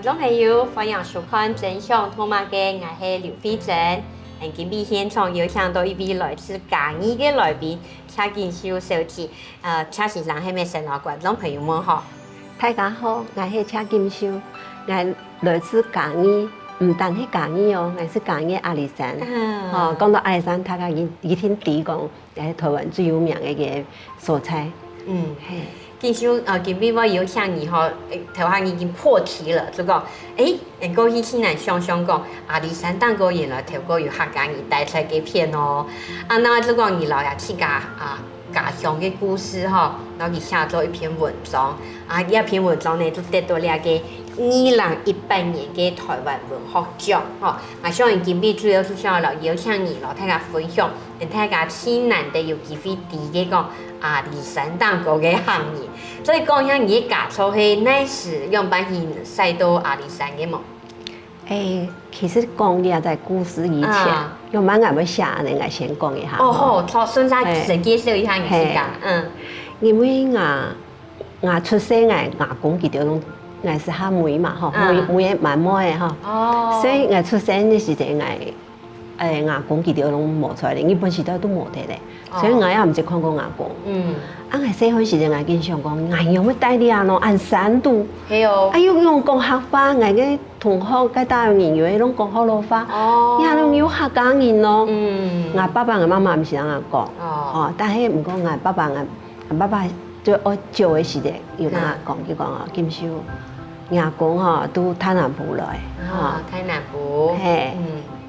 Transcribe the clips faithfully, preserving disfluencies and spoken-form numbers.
觀眾朋友，歡迎收看《真想讀麼个》，𠊎係劉慧珍。今晡日現場有請到一位來自嘉義个來賓，謝錦綉小姐。呃，謝先生係毋係先摎觀眾朋友問好？大家好，𠊎係謝錦綉，𠊎來自嘉義，毋單係嘉義哦，𠊎係嘉義阿里山。嗯。哦，講到阿里山，大家一，一定知講， 也係臺灣最有名个一個所在。嗯，係。錦綉，呃，今晡日𠊎邀請你吼，誒，頭下你已經破題了，就講，誒，𠊎過去盡難想像講，阿里山頂高原來頭過有客家人戴在該片哦。啊，該就講你摎這自家啊家鄉个故事吼，摎佢寫做一篇文章。啊，這篇文章呢，就得到這個二零一八年个臺灣文學獎吼。𠊎相信今晡日主要就想摎邀請你，摎大家分享 大家盡難得有機會知个講阿里山頂高个客人。所以講一下你个家族係哪時仰般去徙到阿里山个無？誒，其實講這隻故事以前，啊。仰般𠊎會寫呢，𠊎先講一下吼。哦，好，好，順續先介紹一下你自家。嘿。嗯。因為𠊎，𠊎出世，𠊎阿公佢兜攏，𠊎係較尾嘛吼，啊。尾，尾个滿妹个吼。哦。所以𠊎出世个時節，𠊎 誒，阿公佢兜攏無在咧，日本時代都無忒咧，哦。所以𠊎也毋識看過阿公。嗯。啊，𠊎細漢時節，𠊎緊想講，𠊎仰會戴這恁樣恁山肚？係哦。啊，又用講客話，𠊎个同學，該搭人有个攏講學老話，哦。也攏有客家人咯。嗯。𠊎爸爸、𠊎媽媽毋識恁樣講，哦。哦，但係毋過𠊎爸爸、𠊎 爸爸就愛走个時節，有同𠊎講，嗯。佢講哦，錦綉，若公吼，對大南埔來，啊，吼。大南埔。嘿，嗯。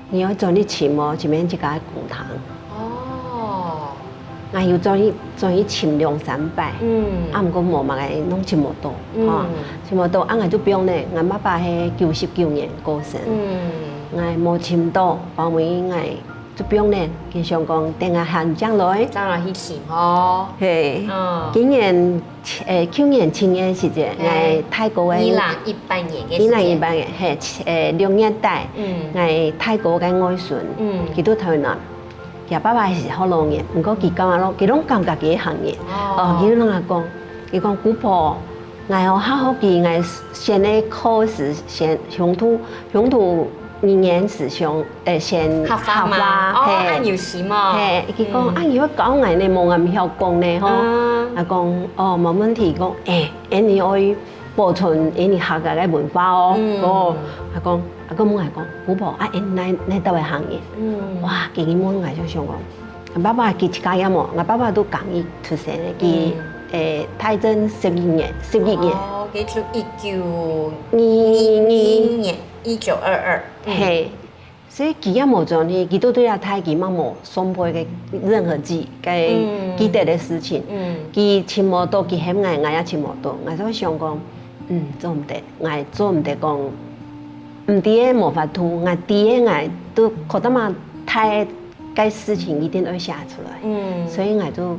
你愛轉去尋哦，尋𠊎自家个公廳。哦。𠊎有轉去，轉去尋兩三擺，嗯。啊，毋過無麼个，攏尋無到，嗯。吼，尋無到，啊，𠊎就放咧，𠊎爸爸係九十九年過身，嗯。𠊎無尋到，包尾𠊎 就放咧，佢想講等𠊎還正來。正來去尋吼。嘿，嗯。今年，誒，舊年七月時節，嘿。𠊎大哥个，二零一八年个時節。二零一八年，嘿，誒，六月底，嗯。𠊎大哥个外孫，嗯。佢在臺南，佢爸爸係學老人，毋過佢感覺咯，佢攏感覺佢係客人。哦。哦，佢就同𠊎講，佢講：「姑婆， 𠊎哦，較好奇，𠊎選个科係選鄉土，鄉土語言係選，誒，選客話嘛。客話，哦，嘿。恁有心哦。嘿，佢講，嗯。啊，佢會教𠊎呢，無𠊎毋曉講呢，吼。嗯。啊，講，哦，無問題，講，誒，恁樣愛保存恁樣客家个文化哦。嗯。哦，啊，講，啊，講問𠊎講，姑婆，啊，恁哪，哪兜个客人？嗯。哇，佢一問𠊎就想講， 爸爸佢自家也無，𠊎爸爸都嘉義出生个，佢，嗯。誒，大正十一年，十一年。哦，佢就一九二二年，一九二二。嗯。嘿，所以佢也無轉去，佢都對啊，大佢嘛無上輩个任何記，个嗯。記得个事情。嗯。佢尋無到，佢喊𠊎，𠊎也尋無到，𠊎就想講，嗯，做毋得，𠊎做毋得講，毋知个無法度，𠊎知个𠊎都可得嘛，大 該事情一定愛寫出來。嗯。所以𠊎就，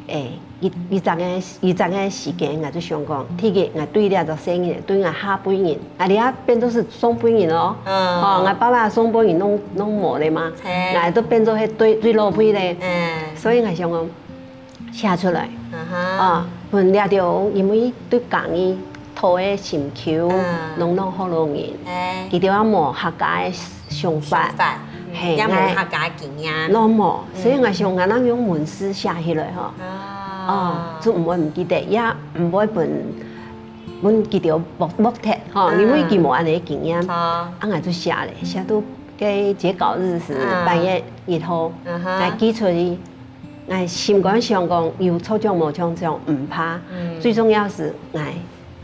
誒，一，一隻个，一隻个時間，𠊎就想講，第一，𠊎對這隻細人，對𠊎下輩人，𠊎這下變做係上輩人咯。嗯。吼，𠊎爸爸上輩人攏，攏無咧嘛，嘿。𠊎都變做係最，最老輩咧。嗯。所以𠊎想講， 寫出來。啊哈。啊，分這兜，因為對嘉義討个心臼，嗯。攏攏學老人，哎。佢兜也無客家个想法。想法，嗯，嘿，也無𠊎客家經驗。攏無，嗯。所以𠊎想，𠊎若用文字寫起來吼，啊。哦，就毋會毋記得，也毋會分，分佢兜忘，忘忒吼，嗯。因為佢無恁樣个經驗。好。啊，𠊎就寫咧，寫到該截稿日係嗯。八月一號，嗯哼。來寄出去。 𠊎心肝想講，有著獎無著獎毋怕，嗯。最重要係𠊎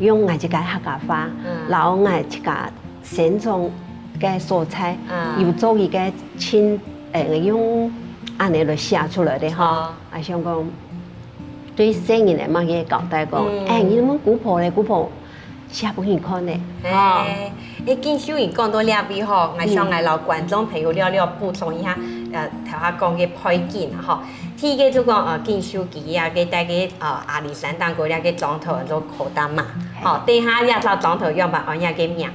用𠊎自家客家話，嗯。摎𠊎自家生長个所在，嗯。有做一個親，誒，用恁樣來寫出來个吼。好。𠊎想講，對細人仔嘛去交代講，嗯。誒，你問姑婆咧，姑婆 寫分你看咧，嘿，吼。誒，錦綉你講到這位吼，𠊎想來摎觀眾朋友略略補充一下，嗯。呃，頭下講个背景啊，吼。第一個就講，呃，錦綉佢啊，个在个，呃，阿里山頂高這個庄頭做口擔嘛，嘿。吼，等下這隻庄頭樣般安這個名，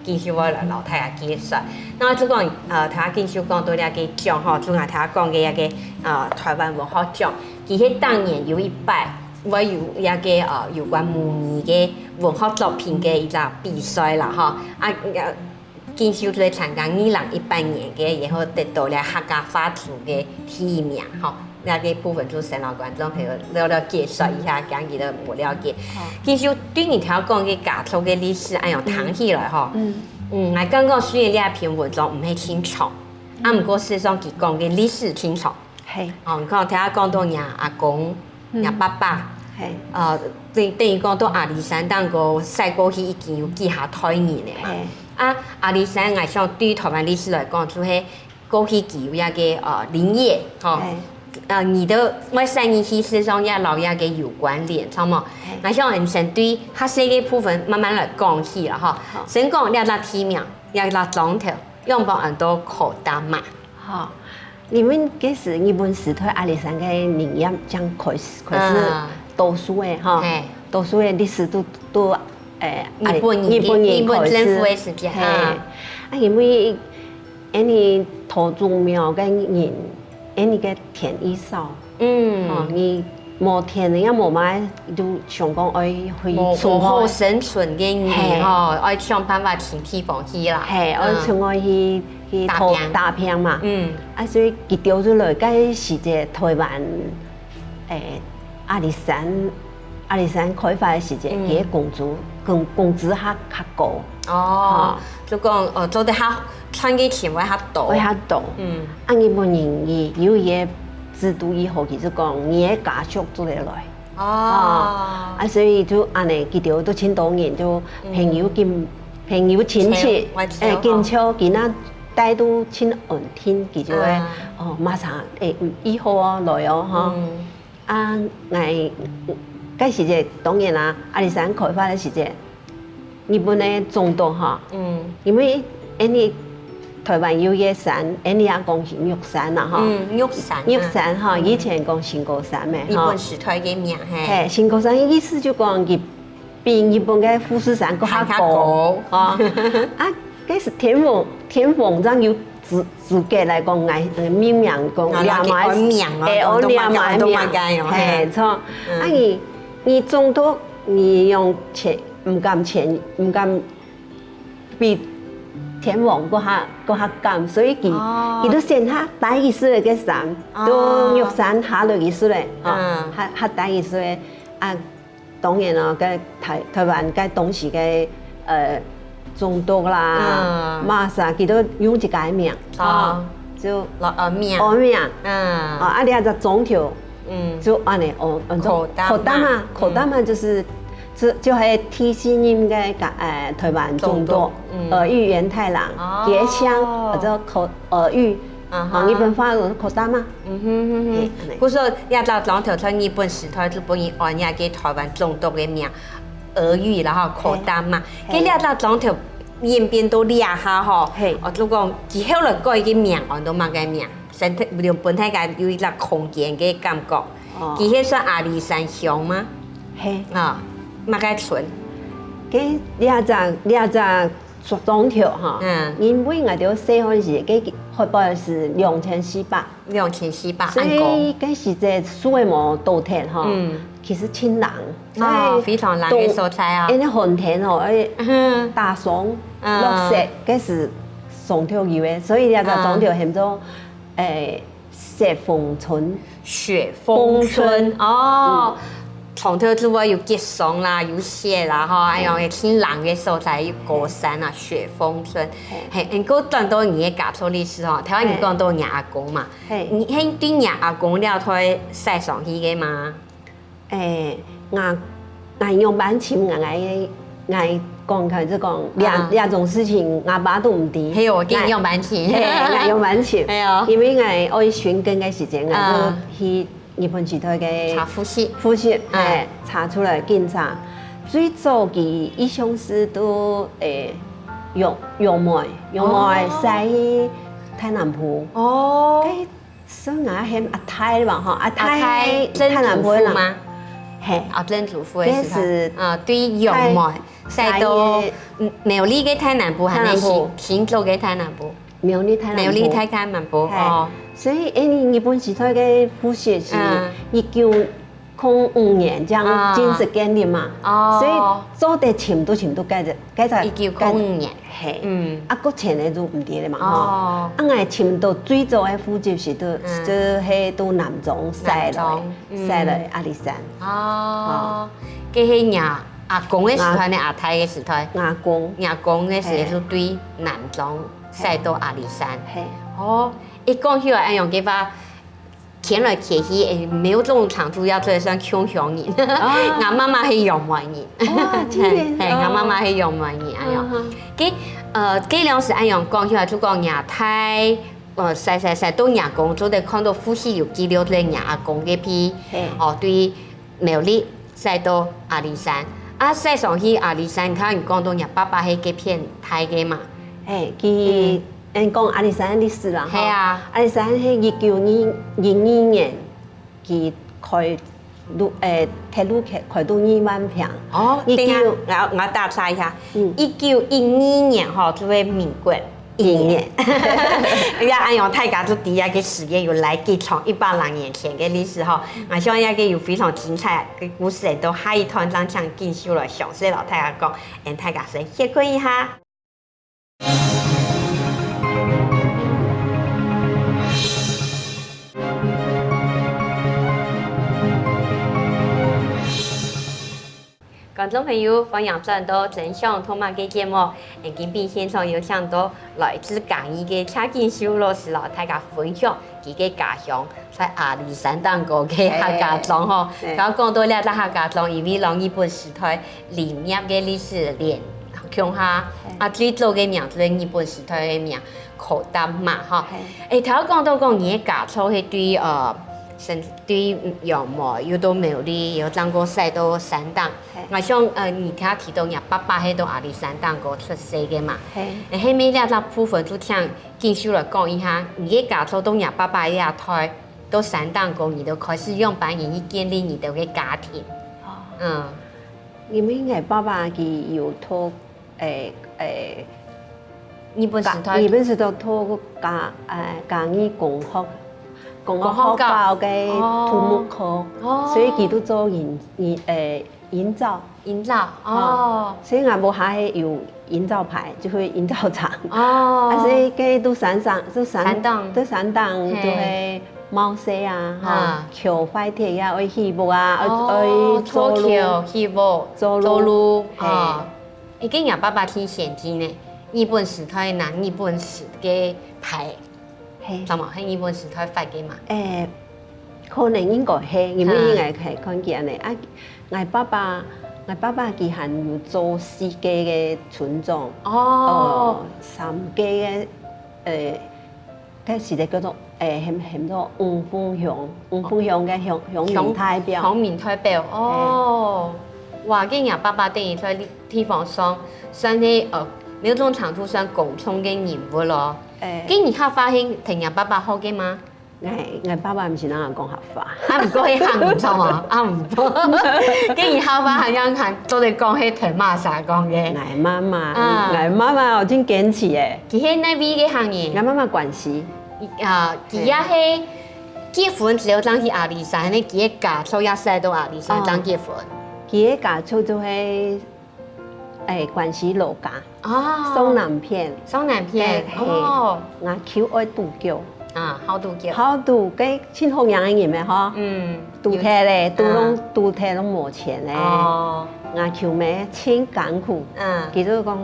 錦綉會來摎大家介紹。那就講，呃，頭下錦綉講到這個獎吼，就𠊎頭下講个這個，呃，臺灣文學獎，佢係當年有一擺會有一個呃有關母語个文學作品个一隻比賽啦吼。啊，錦綉就係參加二零一八年个，然後得到了客家話組个第一名吼。這個部分就先摎觀眾朋友略略介紹一下，驚佢兜無了解。錦綉對你頭講个家族个歷史，恁樣聽起來吼，嗯，𠊎感覺雖然這篇文章毋係盡長，啊，毋過事實上佢講个歷史盡長。 係。哦，你看，頭下講到若阿公、若爸爸，係。呃，等等於講到阿里山頂高，徙過去已經有幾下代人了嘛。係。啊，阿里山𠊎想對台灣歷史來講，就係過去佢有一個呃林業，吼。係。呃，你个外省人去事實上也摎這個有關聯，著無？係。𠊎想𠊎先對較細个部分慢慢來講起啦，吼。好。先講這隻地名，這隻庄頭，仰般安到Kodama。 吼，因為該時日本時代阿里山个林業正開始開始倒樹个吼，倒樹个歷史都都誒，日本人日本人日本政府个時節啊，啊，因為恁呢桃竹苗个人，恁呢个田異少，嗯，吼，你 無田个也無麼个，就想講愛去種好生存个人吼，愛想辦法尋地方去啦。係，愛出外去去打拚打拚嘛。嗯，啊，所以佢兜就來該時節台灣，誒，阿里山，阿里山開發个時節，佢个工資工工資較較高。哦，就講呃做得較賺个錢會較多。會較多。嗯，啊，日本人佢有一個制度以後，佢就講你个家屬做得來。 哦，啊，所以就恁呢，佢兜都盡多人就朋友緊朋友親戚，誒，緊招，佢若帶都盡安定，佢就會哦，馬上誒，嗯，以後哦，來哦，吼。啊，𠊎該時節當然啦，阿里山開發个時節， 日本个總督吼，嗯，因為恁呢台灣有一個山，恁呢也講是玉山啦吼，嗯，玉山，玉山吼，以前講新高山咩，日本時代个名嘿，嘿，新高山意思就講佢比日本个富士山閣較高，吼，啊，該時天皇天皇正有資資格來講來命名講這麼，哎，哦，這麼名，嘿，著，啊你你總督 你用錢毋敢錢，毋敢比天王閣較閣較敢，所以佢佢都選較低一息仔个山，都玉山下落一息仔，吼，較較低一息仔啊。當然咯，該台台灣該當時个呃總督啦，麼儕佢都用一個名，吼，就安名，安名，啊，啊這隻總督。 嗯，就恁呢，哦，安做Kodama，Kodama就是就就係第四任个个呃台灣總督，兒玉源太郎，佢个姓安做Ko兒玉，啊，日本話安做Kodama。嗯哼哼哼，故所這隻庄頭在日本時代就分人安這个台灣總督个名，兒玉啦吼，Kodama。該這隻庄頭演變到這下吼，哦，就講佢後來改个名安到麼个名？ 先分大家有一隻空間个感覺。佢係算阿里山鄉嗎？係。啊，麼个村？該這隻這隻莊頭吼，因為𠊎兜細漢時，該海拔係兩千四百，兩千四百，所以該時節樹仔無倒忒吼，其實盡冷，哦，非常冷个所在啊。因為寒天吼，愛打霜、落雪，該時常透有个，所以這隻莊頭喊做 誒，雪峰村。雪峰村哦，庄頭就會有結霜啦，有雪啦吼，恁樣个盡冷个所在，有高山啊，雪峰村。嘿，毋過轉到你个家族歷史吼，頭先你講到若阿公嘛，你係對若阿公這代徙上去个嗎？ 誒，𠊎𠊎仰般尋𠊎𠊎𠊎講開就講，這這種事情𠊎爸都毋知。係哦，該仰般尋？係，𠊎仰般尋？係哦，因為𠊎愛尋根个時節，𠊎就去日本時代个查戶籍，戶籍，係，查出來警察。最早佢一向係都誒，楊楊梅，楊梅徙去大南埔。哦， 算𠊎喊阿太吧吼，阿太，阿太曾祖父嗎？係，啊，曾祖父个時代，該時啊，對楊梅徙到苗栗个大南埔，還係新竹个大南埔？苗栗大南埔，苗栗大南埔哦。所以，誒，日本時代个戶籍係一九空五年這樣正式建立嘛，所以做得尋都尋到該隻該隻一九空五年，係，嗯，啊，過前个就毋知了嘛吼。啊，𠊎尋到最早个戶籍係都就係都南庄徙來，徙來阿里山。哦，該係若阿公个時代呢，阿太个時代？阿公，阿公个時代就對南庄徙到阿里山。係，哦，一講起來，哎喲，該把 牽來牽去，誒，某種程度也做得算共鄉人。𠊎媽媽係楊梅人，哇，真个，係，𠊎媽媽係楊梅人，哎喲，該，呃，該量時恁樣講起來，就講若太，呃，徙徙徙到若公做得看到戶籍有記錄在若阿公該片，哦，對苗栗徙到阿里山，啊，徙上去阿里山，你看你講到若爸爸係該片大个嘛，係，佢 𠊎講阿里山个歷史啦，係啊，阿里山係一九二二年，佢開路，誒，鐵路開開到二萬坪。哦，等下，𠊎𠊎打岔一下，一九一二年吼，就係民國一年，哎呀，哎喲，大家就知啊，該時間有來幾長，一百零年前个歷史吼，𠊎想這个有非常精彩个故事，等下一段正請繼續來詳細摎大家講，嗯，大家先歇睏一下。 觀眾朋友，歡迎轉到《真想讀麼个》節目。今晡日現場有請到來自嘉義个謝錦綉老師摎大家分享佢个家鄉 在阿里山頂高个客家庄吼，頭先講到這隻客家庄，因為摎日本時代林業个歷史連共下，啊，最早个名就係日本時代个名，口丹嘛吼。誒，頭先講到講你个家族係對，呃，先對楊梅又到苗栗，又正過徙到山頂。𠊎想，呃，你頭先提到若爸爸係到阿里山頂高出世个嘛？誒，後尾這隻部分就請 繼續來講一下，你个家族到若爸爸這代，到山頂高，你兜開始仰般形去建立你兜个家庭？嗯，因為𠊎爸爸佢有讀，誒誒，日本時代，日本時代讀過嘉誒嘉義工學工學校个土木科，所以佢都做營營誒營造。 營造，哦，所以𠊎屋下係有營造牌，就係營造廠。哦，啊，所以該都山上，就山，山頂，就山頂就係冒雪啊，吼，橋壞忒啊，愛起屋啊，愛愛做路，橋起屋，做路，做路，哦，誒，該若爸爸挺先進呢，日本時代拿日本時个牌， 係，怎麼係日本時代發个嘛？誒，可能應該係，因為應該係看見呢。啊，𠊎爸爸，𠊎爸爸佢還有做四個个村長，哦，三個个，誒，該時節叫做誒，喊喊做五峰鄉，五峰鄉个鄉鄉民代表，鄉民代表，哦，哇，該若爸爸等於在地方上算係呃某種程度算公眾个人物咯。 誒，該你客話係同若爸爸學个嗎？𠊎𠊎爸爸毋識摎𠊎講客話。啊，毋過係客人著無？啊，毋過，該你客話還像還做得講係同麼儕講个？𠊎媽媽，啊，𠊎媽媽哦，真堅持誒。佢係哪位个客人？𠊎媽媽關西。啊，佢也係結婚之後正去阿里山，呢佢个家族也徙到阿里山正結婚。佢个家族就係 誒，關西老家，哦，松南片，松南片，哦，𠊎舅愛賭狗，啊，好賭狗，好賭，該盡好命个人咩吼，嗯，賭忒咧，賭攏賭忒攏無錢咧，哦，𠊎舅咩盡艱苦，嗯，佢就講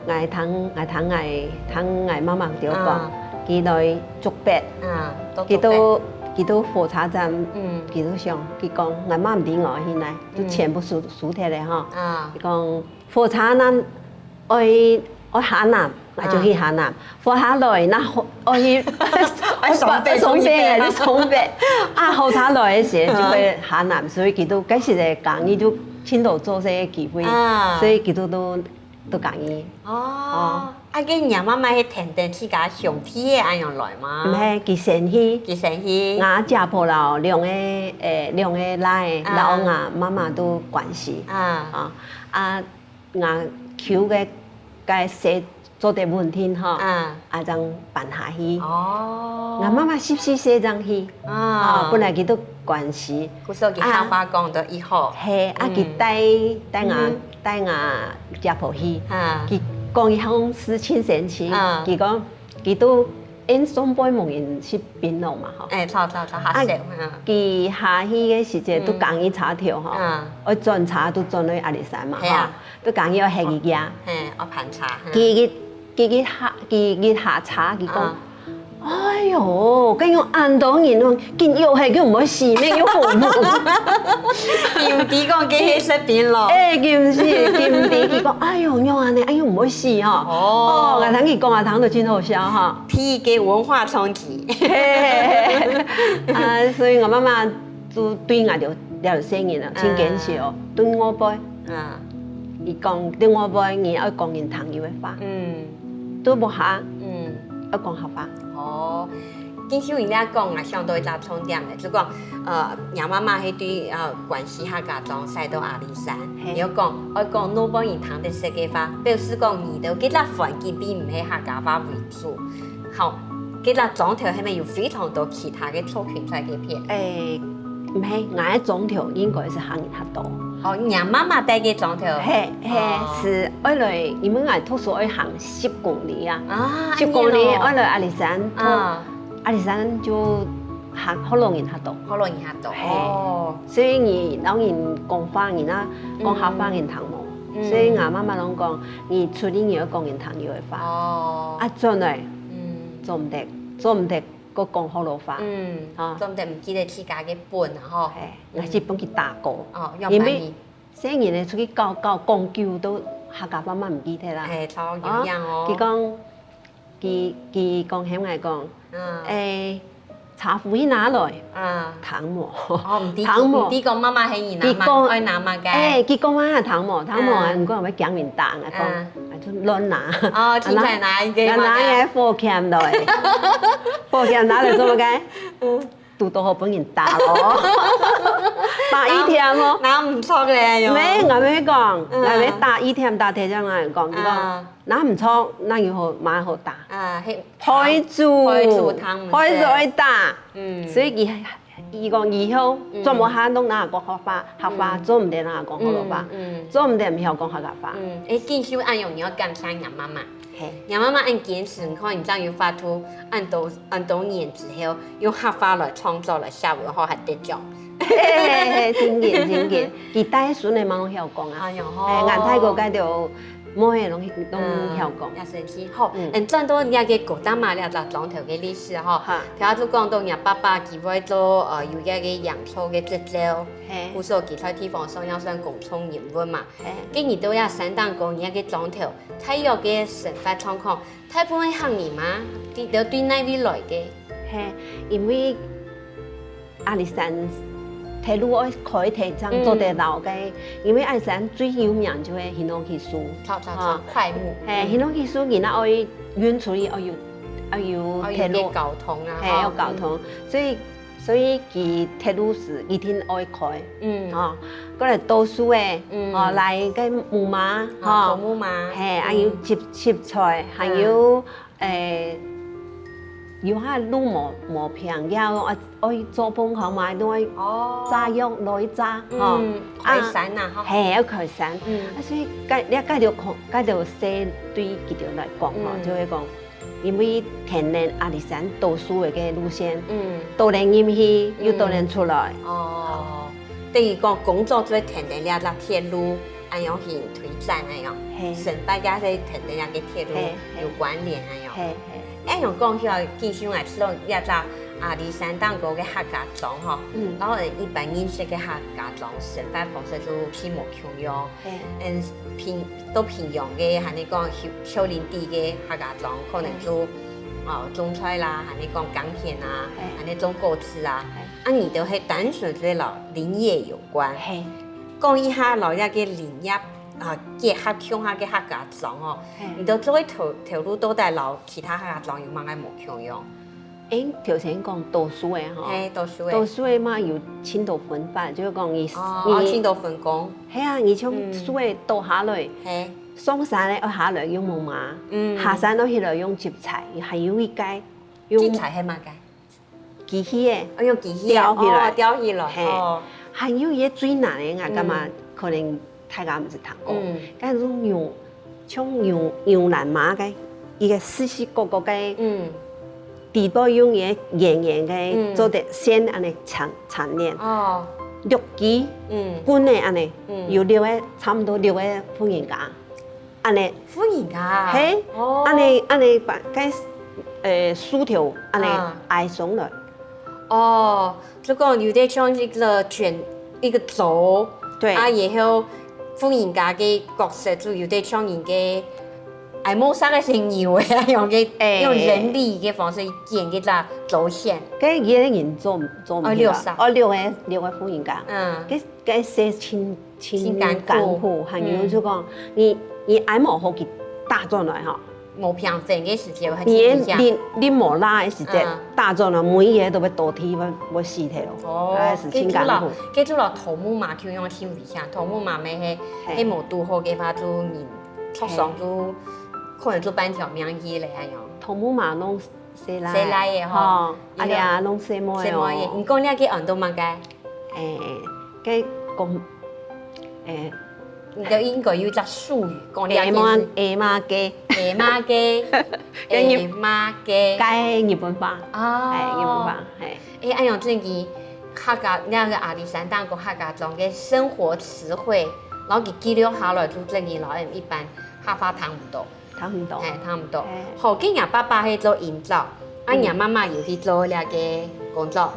，𠊎聽𠊎聽𠊎聽𠊎媽媽就講，佢來竹北，啊，佢到佢到火車站，嗯，佢就想，佢講，𠊎媽毋知𠊎去哪，就全部輸輸忒咧吼，啊，佢講 火車站愛愛下南，𠊎就去下南；火車來，若愛愛上北，上北就上北。啊，火車來个時就會下南，所以佢都該時个嘉義就盡多做事个機會，所以佢都都都嘉義。哦，啊，該若媽媽係跈等自家兄弟个恁樣來嗎？毋係，佢先去，佢先去。𠊎姐婆摎兩個誒兩個倈仔摎𠊎媽媽都關西。啊，啊。 啊，𠊎舅个个細做得穩定吼，啊，啊，正搬下去。哦，𠊎媽媽十四歲正去，啊，本來佢都關西，故所佢客話講得異好。係，啊，佢帶帶𠊎帶𠊎姐婆去，佢講一項事盡神奇，佢講佢都因上輩無人去檳城嘛吼，哎，坐坐坐，下啊，佢下去个時節都趕一車頭吼，愛轉車都轉去阿里山嘛吼，都趕要歇一夜。嘿，愛盤車。佢佢佢佢下佢佢下車，佢講，哎喲，跟有恁多人哦，緊要係佢毋會死咩，又服務。佢毋知講佢係食檳榔。哎，佢毋係，佢毋知，佢講，哎喲，仰恁呢，哎喲，毋會死吼。哦，𠊎聽佢講啊，聽到真好笑哈。第一个文化衝擊。嘿，啊，所以𠊎媽媽就對𠊎兜這兜細人啊，真堅持哦，對外背。啊，佢講對外背，你愛講人聽有个話。嗯，對屋下，嗯，愛講客話。哦， 金秀英你講啊，想到一隻重點咧，就講，呃，若媽媽係對呃關西客家庄徙到阿里山，你又講愛講外背人聽得識个話，表示講你兜該隻環境並毋係客家話為主。好，該隻庄頭係毋係有非常多其他个族群在該片？誒，毋係，𠊎个庄頭應該係客人較多。哦，若媽媽戴个庄頭。係係，係愛來，因為𠊎讀書愛行十公里啊，啊，十公里愛來阿里山讀。 阿里山就客學老人較多。學老人較多。嘿，哦，所以你摎人講話，人啊講客話人聽無。所以𠊎媽媽攏講，你出去你愛講人聽有个話。哦，啊，轉來，嗯，做毋得，做毋得，過講學老話。嗯，啊，做毋得毋記得自家个本啊吼。嘿，𠊎係分佢打過。哦，因為細人仔出去搞搞講久都客家話嘛毋記得啦。嘿，超有影哦。佢講 佢佢講喊𠊎講，誒，茶壺去拿來，啊，糖無，哦，毋知糖無，毋知講媽媽喊你拿嘛，佢講愛拿嘛个，誒，佢講啊糖無，糖無啊，毋過𠊎驚人打，𠊎講，啊，就亂拿，哦，凊彩拿一个嘛，拿一个火鉗來，火鉗拿來做麼个？堵到好分人打咯，打一天哦，拿毋著个，有，無，𠊎無講，𠊎無打一天，打天這樣來講，佢講。 拿毋著，哪有好，麼好打？啊，係，害主，害主打毋著。害主愛打。嗯，所以佢，佢講以後做無下攏拿講客話，客話做毋得拿講學老話，嗯，做毋得毋曉講客家話。嗯，誒，錦綉恁樣，你愛感謝若媽媽。嘿，若媽媽恁堅持，你看你正有法度，恁多恁多年之後，用客話來創作來寫文學還得獎。嘿嘿嘿，真个真个，佢帶孫仔嘛攏曉講啊。哎喲吼，哎，𠊎大哥該條 妹仔攏攏曉講。也神奇吼。嗯，轉到這个古當嘛這隻莊頭个歷史吼，頭下就講到若爸爸佢會做呃有這个營造个執照，故所佢在地方上也算公眾人物嘛。該你到這山頂高，你這个莊頭大約个生活狀況，大部分客人嘛，對對哪位來个？嘿，因為 阿里山鐵路愛開忒正做得到个，因為阿里山最有名就係Hinoki樹，著著著，檜木。嘿，Hinoki樹佢若愛運出去，愛有愛有鐵路，交通啊，嘿，愛交通，所以所以佢鐵路係一定愛開，嗯，吼，過來倒樹仔，嗯，吼，來个木馬，吼，木馬，嘿，還有摘摘菜，還有 誒，有下路無無平，也愛愛做飯好嘛，都愛炸藥來炸吼。嗯，開山吶吼。嘿，愛開山。嗯，啊，所以該這該條空該條山對佢兜來講吼，就會講，因為跈等阿里山倒樹个路線，嗯，倒等入去又倒等出來。哦，等於講工作就會跈等這隻鐵路。 恁樣去推展恁樣，嘿，生活也係跈等這个鐵路有關聯恁樣。嘿嘿，恁樣講起來，其實𠊎知道這隻阿里山頂高个客家庄吼，嗯，摎一般認識个客家庄生活方式就盡無共樣。嘿，嗯，平到平洋个，還係講丘丘陵地个客家庄，可能就哦種菜啦，還係講耕田啊，還係種果子啊，啊你兜係單純就係摎林業有關。嘿，講一下摎這个林業 啊，結合鄉下个客家庄哦，你兜做个頭頭路到底摎其他客家庄有麼个無共樣？誒，頭先講倒樹个吼，嘿，倒樹个，倒樹个嘛有盡多分法，就係講你哦，你盡多分工，嘿啊，你從樹个倒下來，嘿，上山个愛下來用木馬，嗯。下山愛起來用竹柴，還有一個用竹柴係麼个？機器个，哦，用機器个，吊起來。哦，吊起來，嘿。哦。還有一個最難个，𠊎感覺嗯。可能大家毋識聽過，嗯。但係牛，像牛，牛欄馬个，一個四四角角个，嗯。底部用一個圓圓个，嗯。做得線恁呢纏，纏鍊。哦。六支，嗯。棍个恁呢，嗯。有六個，差毋多六個婦人家。 恁呢。婦人家啊？嘿，哦。恁呢，恁呢把該，呃，樹頭恁呢啊。挨上來。哦，就講有兜像一個捲，一個軸，對。啊，然後婦人家个角色就有兜像人个，哎，無啥个像牛个，用个，哎。用人力个方式剪个啦，軸線。該一個人做，做毋起來。哦，六儕。哦，六個，六個婦人家。嗯。該，該事情 真艱苦。艱苦，還有就講，嗯。你，你挨無好佢打轉來吼。無平整个時節，還你，真危險。你，你無拉个時節，嗯。打轉來，每一個都會倒地，會，會死忒咯。哦，還係真艱苦。該就摎，該就摎頭目嫲共樣真危險，頭目嫲乜係，嘿。係無堵好个話，就人受傷就，嘿。可能就半條命去了恁樣。頭目嫲攏細倈，細倈个吼。吼，啊，你啊，攏細妹哦。細妹个，你講這個安到麼个？ 誒，該講，誒，你就應該有一隻術語，講這件事。誒嘛，誒嘛个。誒嘛个，該日，誒嘛个。該日本話，哦。誒，日本話，誒。誒，恁樣真个客家，那個阿里山當个客家庄个生活詞彙，然後佢記錄下來，就真个摎一般客話聽毋到。 聽毋到。嘿，聽毋到。嘿。好，今日爸爸係做營造，啊，嗯。你媽媽又去做這個工作，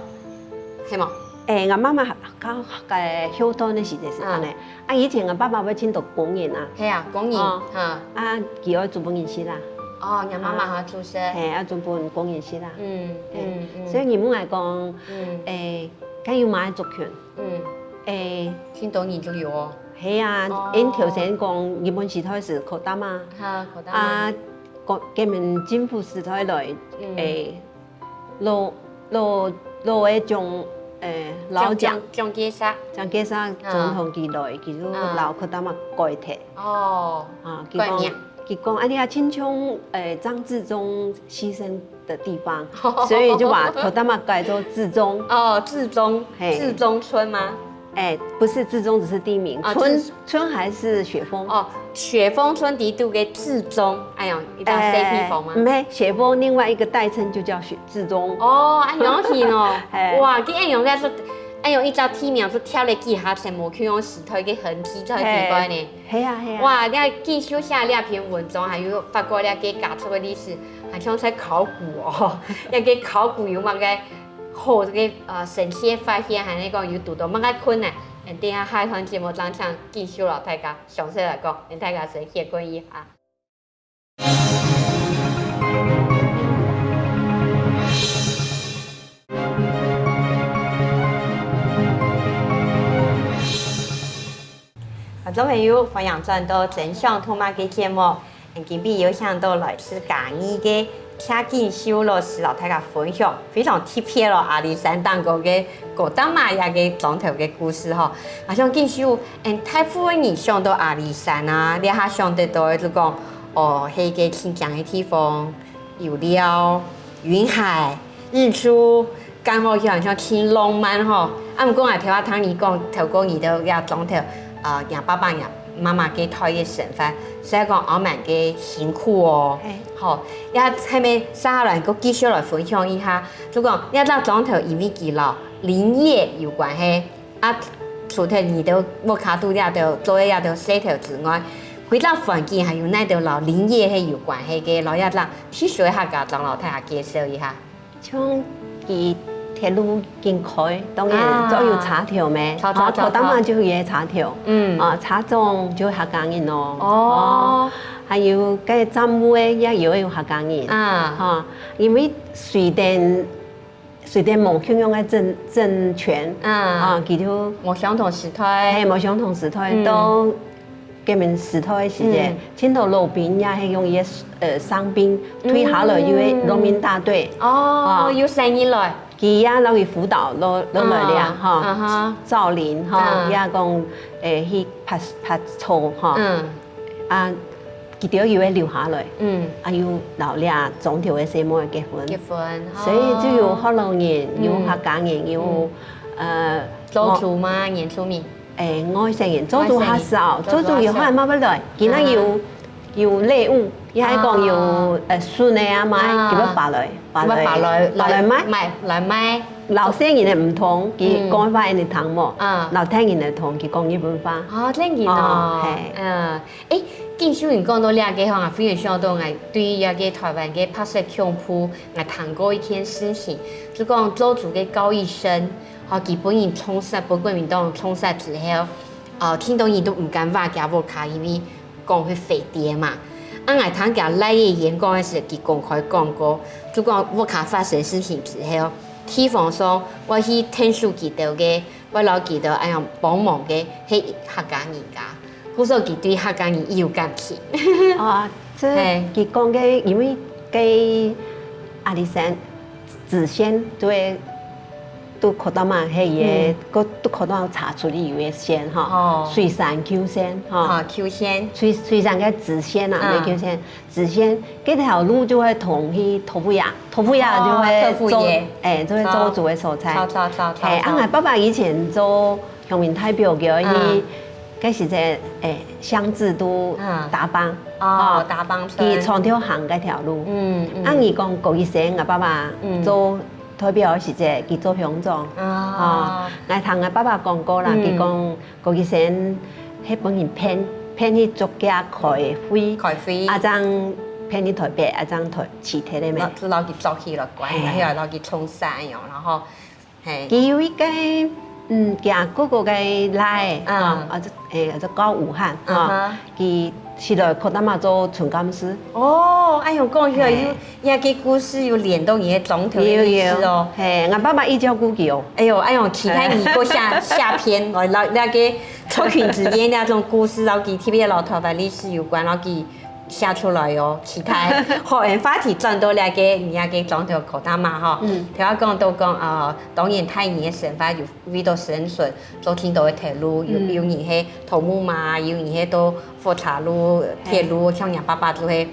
係無？誒，𠊎媽媽較，較，較後段个時節係恁呢。啊。啊，以前𠊎爸爸會請到工人啊。係啊，工人，哦。哈。啊，佢愛煮分人食啦。哦，你媽媽好煮食。嘿，愛煮分工人食啦。嗯，嘿，嗯，嗯。所以你問𠊎講，嗯。誒，該有麼个族群？ 嗯。誒，真多人都有哦。係啊，哦。𠊎頭先講日本時代係Kodama。哈，Kodama。啊，國，國民政府時代來，嗯。誒，老，老，老个蔣，誒，老蔣，蔣，蔣介石。蔣介石總統佢來，啊。佢就，啊。摎Kodama改忒。哦，啊，佢講，改名。佢講，哎呀，親像，誒，張自忠犧牲 的地方，所以就把Kodama改做自忠。哦，自忠，嘿。自忠村嗎？哎，不是，自忠只是地名，啊，村，自，村還是雪峰。哦，雪峰村底肚个自忠，哎喲，一條細地方嗎？哎，毋係，雪峰另外一個代稱就叫雪，自忠。哦，恁樣去哦。嘿。哇，佢恁樣个係，恁樣一隻地名係貼了幾下層，無去用時代个痕跡在底背呢。嘿。 係啊，係啊。哇，你看繼續寫這篇文章，還有發覺這個家族个歷史，還像在考古哦。這個考古有麼个好，這個，呃，神奇个發現，還係講有堵到麼个困難？嗯，等下下一段節目正請繼續摎大家詳細來講，等大家先歇睏一下。 觀眾朋友，歡迎轉到《真想讀麼个》節目。今晡日有請到來自嘉義个謝錦綉老師，摎大家分享非常特別咯，阿里山頂高个Kodama這個庄頭个故事吼。啊，像錦綉，嗯，大部分人想到阿里山啊，這下想得到个就講，哦，係一個清靜个地方，有尞，雲海， 日出，感覺起來像真浪漫吼。啊，毋過𠊎頭下聽你講，透過你兜這庄頭，呃，若爸爸、若媽媽該代个生活，實在講還蠻个辛苦哦。嘿。吼，這下面接下來，你繼續來分享一下，就講這隻庄頭因為佢摎林業有關係， 啊，除忒你兜屋下肚這兜做个這兜事頭之外，歸隻環境還有哪兜摎林業係有關係个，摎這隻特殊个客家庄摎大家介紹一下。像佢鐵路緊開，當然啊，就有車頭咩？車，車，啊，車，車。頭頂嘛就有一個車頭，嗯。啊，車長就客家人咯。哦。哦，還有該站務个也有，有客家人。啊。哈，因為瑞典 瑞典無共樣个政，政權，啊。啊，佢就無相同時代。嘿，無相同時代，嗯。到革命時代个時節，嗯。盡多老兵也係用一個，呃，傷兵，嗯。退下來有個農民大隊。哦，啊。有生意來。佢也摎佢輔導落，落來了，啊，哈。啊哈。造林，哈，啊。也講，誒，去伐，伐草，哈。嗯。啊，佢兜又會留下來，嗯，啊，又摎這庄頭个細妹結婚，結婚，所以就有學老人，嗯有客家人，有呃，周族嗎？原住民，誒，外省人，周族較少，外省人周族有還嘛不來，今仔有有禮物，也係講有呃孫个啊嘛，啊佢要擺來，擺來，要擺來擺來賣。賣來賣，老細人个毋同，佢講話恁樣聽無？啊老太人个同，佢講日本話。哦，真个哦哦，係嗯，誒，繼續你講到這個吼，啊，忽然想到𠊎對這個台灣个白色恐怖，𠊎聽過一件事情，就講周族个高一生，吼，佢分人銃殺，分國民黨銃殺之後，哦，聽到人都毋敢話佢屋下，因為講係匪諜嘛。啊，𠊎聽佢倈仔演講个時，佢公開講過，就講屋下發生事情之後，地方上會去𢯭手佢兜个，會摎佢兜恁樣幫忙个，係客家人家。 故所佢對客家人已有感情。啊，這嘿佢講个，因為該阿里山支線對，對Kodama係个，个對Kodama查出來有个線哈哦，水山舊線哈，啊，舊線，水水山个支線啊，嗯毋係舊線，支線，該條路就會通去土布雅，土布雅就哦會做特富野，哎，就會做主个所在。走走走走嘿，啊，走𠊎爸爸以前做鄉民代表，佢去嗯，該時節，哎，鄉治都嗯打幫，哦，打幫村，佢長條行該條路。嗯嗯，啊，你講高一生，𠊎爸爸嗯做代表个時節，佢做鄉長。啊， 𠊎聽𠊎爸爸講過啦，嗯佢講高一生係分人騙，騙去竹崎開會，開會，啊，正騙去台北，啊，正台辭忒个咩？摎摎佢捉起來關，嘿然後摎佢銃殺樣，然後，嘿，佢有一個，嗯，佢哥哥个倈仔，嗯啊，啊，這，誒，這高武漢，嗯啊哼，佢是來Kodama做村幹事。哦，哎喲，講起來嘿有，這個故事有連到你个莊頭个有歷史哦有。，嘿，𠊎爸爸已照顧佢哦。哎喲，哎喲，期待你過下下篇，來，來，那個族群之間那種故事，然後佢特別摎台灣歷史有關，然後佢寫出來哦，期待。好，誒，話題轉到那個，你那個莊頭Kodama哈，嗯頭下講到講，呃，當然大人个生活有為到生存，做盡多个頭路，有有人係頭目嘛，有人係到火車路、鐵路，像你爸爸就係，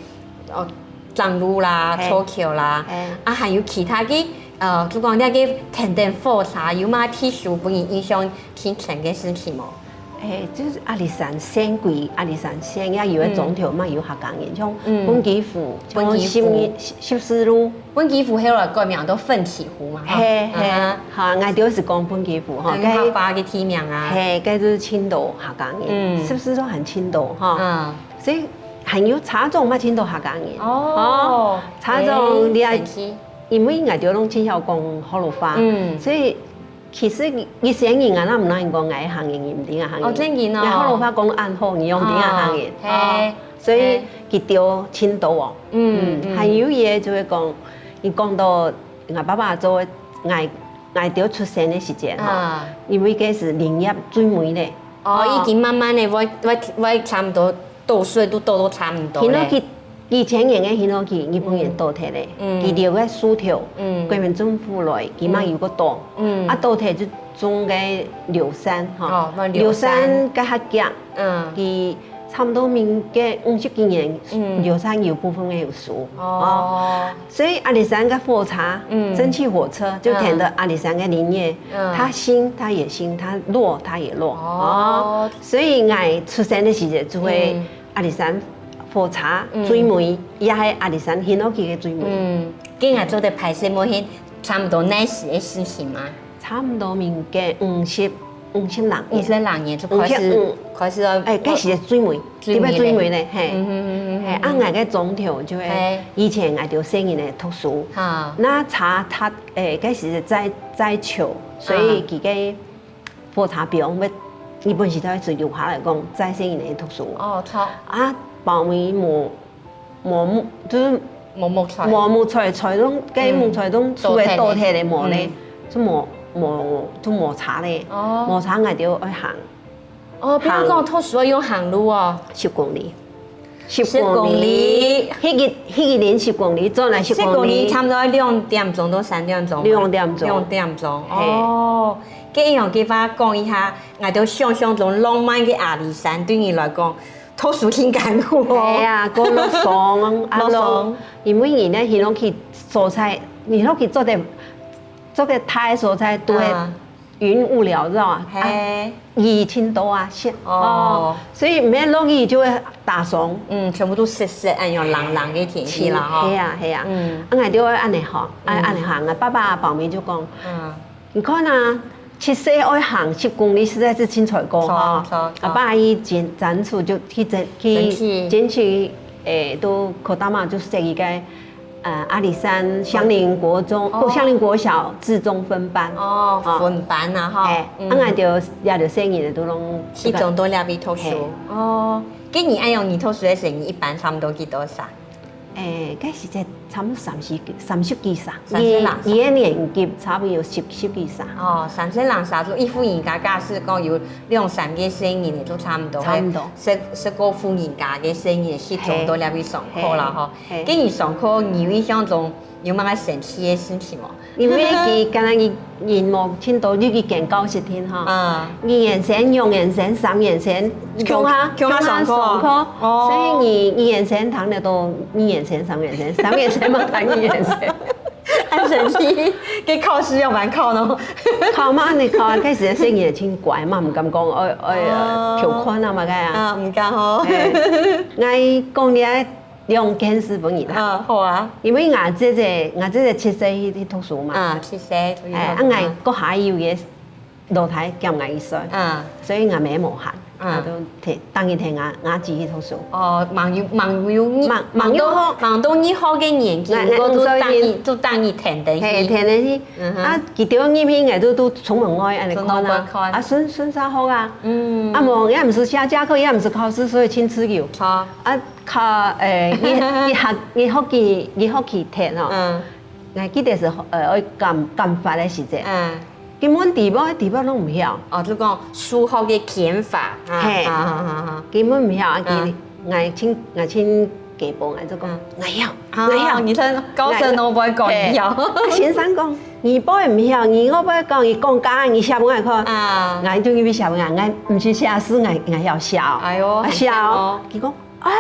哦，整路啦、嘿造橋啦，嘿啊，還有其他个，呃，就講那個跈等火車，有麼特殊分人印象盡深个事情無？誒，就是阿里山線歸阿里山線，也有个莊頭嘛有客家人，像畚箕湖，像畚箕湖十字路，畚箕湖後來改名到奮起湖嘛，哈嘿嘿啊，哈，𠊎就是講畚箕湖哈，哈，客家个地名啊，嘿，該就是盡多客家人，嗯十字路還盡多哈，嗯，所以還有茶莊嘛盡多客家人，哦，茶莊你也神奇，因為𠊎兜攏盡曉講學老話，嗯所以其實一生人啊，那毋能講𠊎客人，毋知𠊎客人，哦真个哦𠊎學老話講恁好，你用毋知𠊎客人，哦嘿哦所以佢兜盡多哦，嗯嗯，還有一個就會講，你講到𠊎爸爸做𠊎𠊎兜出生个時間哈，啊，因為該時林業最尾咧，哦，已經慢慢个會會會差毋多倒水都倒到差毋多咧，聽落去以前人个聽落去，日本人倒忒咧，嗯佢留个樹頭，嗯國民政府來，佢嘛有個島，嗯啊倒忒就種个柳杉哈，哦，那柳柳杉杉該較強，嗯，佢差毋多民國五十幾年，嗯柳杉有部分个有熟，哦，所以阿里山个火車，嗯蒸汽火車就跈到阿里山个林業，嗯它興它也興，它落它也落，哦所以𠊎出生个時節就會嗯阿里山火車最尾，也係阿里山行落去个最尾。嗯，今日做得拍攝，無係差毋多那時个事情嘛。差毋多民國五十五十零年，五十零年就開始五十五開始要哎，該時最尾，最尾特別最尾咧，嘿。嗯嗯嗯嘿，啊，𠊎个庄頭就係嘿以前𠊎兜細人仔讀書，哈，那查他，誒，該時在在求，所以佢个火車表，我日本時代就留下來講，載細人仔讀書。哦，操，啊，包尾無無木，就是無木材，無木材，材攏該木材攏樹仔倒忒咧無咧，就無無就無車咧，哦無車𠊎兜愛行。哦，比如講讀書要用行路哦，十公里，十十公里迄个迄个年十公里，轉來十十公里差不多兩點鐘到三點鐘，兩點鐘兩點鐘，哦，該樣个話講一下，𠊎兜想像中浪漫个阿里山，對你來講，讀書盡艱苦哦。係啊，過落霜啊，落霜。因為你呢，你落去所在，你落去做个做个大个所在，都會雲霧繚繞啊，係，雨盡多啊，係哦，所以毋係落雨就會打霜。嗯，全部都濕濕，哎喲，冷冷个天氣啦哈。係啊係啊，嗯，啊，𠊎就會恁樣行，啊，恁樣行啊，爸爸阿爸姆就講，嗯，你看啊， 七歲愛行十公里，實在係盡衰過哈。著著著。阿爸佢堅堅持就去爭去爭取，爭取，誒，都Kodama就設一個，呃，阿里山香林國中，哦，香林國小自中分班。哦，分班啊哈。誒，啊，𠊎就也就細人仔都攏去中到該位讀書。哦，該你恁樣，你讀書个時節，你一班差不多幾多儕？ 誒，該時節差毋多三十幾三十幾儕，三十零儕。一一年級差毋多有十十幾儕。哦，三十零儕，就一戶人家假使講有兩三個細人仔，就差毋多，差毋多。十十個戶人家个細人仔去中到該位上課啦吼。係，該你上課，你有印象中有麼个神奇个事情無？ 因為佢敢若佢人無盡多，又去間教室聽哈。嗯。一年生、兩年生、三年生，共下共下上課。共下上課，哦，所以你一年生聽得到二年生、三年生，三年生嘛聽二年生。恁神奇，該考試愛仰般考呢？考嘛，你考啊，該時个細人仔盡乖嘛，毋敢講，哎哎呀，哦，偷看啊嘛，該啊。啊，毋敢吼。哎，𠊎講你愛 兩件事分你啦。嗯，好啊。因為𠊎姊姊，𠊎姊姊七歲去去讀書嘛。啊，七歲出去讀書。哎，啊，𠊎國下有个老弟減𠊎一歲，嗯，所以𠊎姆無閒，嗯，啊，就替，等於替𠊎，𠊎姊去讀書。哦，吂有，吂有，吂，吂有好，吂到你好个年紀，𠊎，𠊎毋過都等於，五歲，都等於跈等去。係，跈等去。嗯哼。啊，佢兜入去，𠊎都，都出門外恁樣看啊，出門外看。啊，順，順續學啊。嗯。啊，無，也毋使寫家課，也毋使考試，所以盡自由。好。啊， 較，誒，一，一學，一學期，一學期忒吼。嗯。𠊎記得係，呃，愛減，減法个時節。嗯。根本底背，底背攏毋曉。哦，就講數學个減法。啊，係。啊，啊，啊，啊。根本毋曉，啊，嗯。佢，𠊎盡，𠊎盡雞婆，𠊎就講，嗯。𠊎曉，啊，𠊎曉。你看高手都毋會講你曉。係。先生講，你背毋曉，你會毋會講，你講假，你寫分𠊎看。啊。𠊎就因為寫分𠊎，𠊎毋係寫字，𠊎，𠊎曉寫哦。哎喲，啊，寫哦。很像哦。佢講， 哎，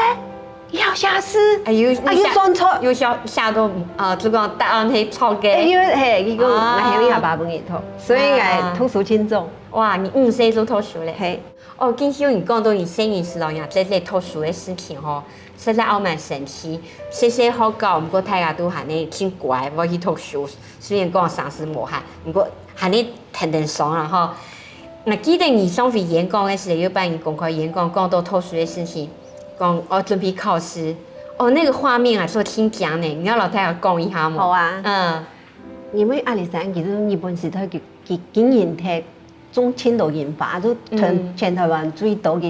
你曉寫字，哎，又，啊，又寫，又算錯。又寫，寫到，呃，就講答案係錯个。哎，又，係，佢講，啊。𠊎係你阿爸分你讀，所以，𠊎讀書盡早。啊。哇，你五歲就讀書咧？係。哦，今晡日你講到你細人時代呀，這這讀書个事情吼，實在還蠻神奇。細細學校，毋過大家都還係盡乖，會去讀書。雖然講成績無好，毋過還係跈等上啦吼。𠊎記得你上回演講个時候，有擺你公開演講講到讀書个事情， 講，哦，準備考試。哦，那個畫面啊，做得盡靚呢，你愛摎大家講一下無？好啊。嗯。因為阿里山其實日本時代佢，佢經營忒種盡多櫻花，就全，嗯。全台灣最多个，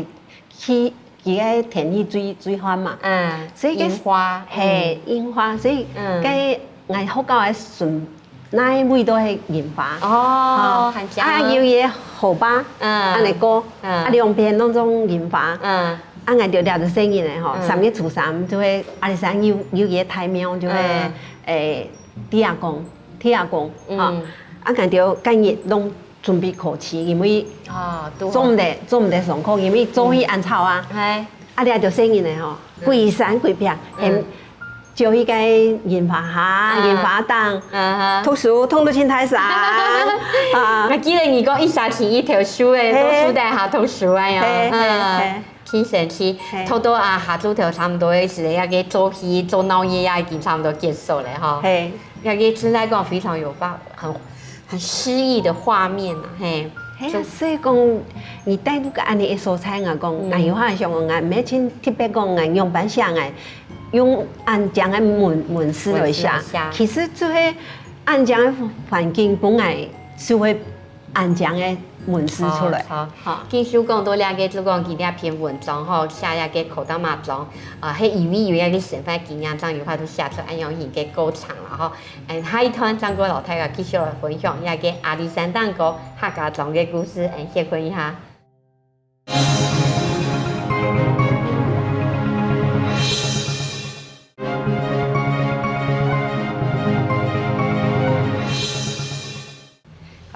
佢，佢个天氣最，最好嘛。嗯，所以該櫻花，係，嗯。櫻花，所以嗯。該𠊎學校个脣 哪位都係櫻花。哦，哦，很香。啊，有一個河壩，嗯。恁樣過，嗯。啊，兩片攏種櫻花。嗯。啊，𠊎兜這兜細人仔吼，嗯。三月初三就會，阿里山有，有一個大廟就會，嗯。誒，地阿公，地阿公，嗯。吼。啊，𠊎兜該日攏準備考試，因為哦，都好。做毋得，做毋得上課，因為做去恁吵啊。嗯。係。 啊，這兜細人仔吼，嗯。歸山歸片，嗯。很，就去該櫻花下，啊。櫻花頂，啊哈。讀書，讀到盡大聲。啊。𠊎記得你講一儕牽一頭樹仔，係。到樹底下讀書啊呀。係，係，嗯，係。盡神奇。係。讀到啊，下晝頭差毋多个時間，該个做戲做鬧熱啊，已經差毋多結束了吼。係。該个實在講非常有畫，很，很詩意的畫面啊，嘿。 係啊，就所以講，你帶到个恁樣个所在，𠊎講，嗯。𠊎有話想講，𠊎毋係盡特別講，𠊎用白寫，𠊎用恁靚个文，文字來寫。文字來寫。其實就係恁靚个環境，本來就會恁靚个文字出來。好，好。好。繼續講到這个，就講佢這篇文章吼，寫這个口大麻莊，啊，係因為有一个生活經驗，正有法度寫出恁樣形个過程啦，吼。 嗯，下一段正過摎大家繼續來分享這个阿里山頂高客家莊个故事，嗯，歇睏一下。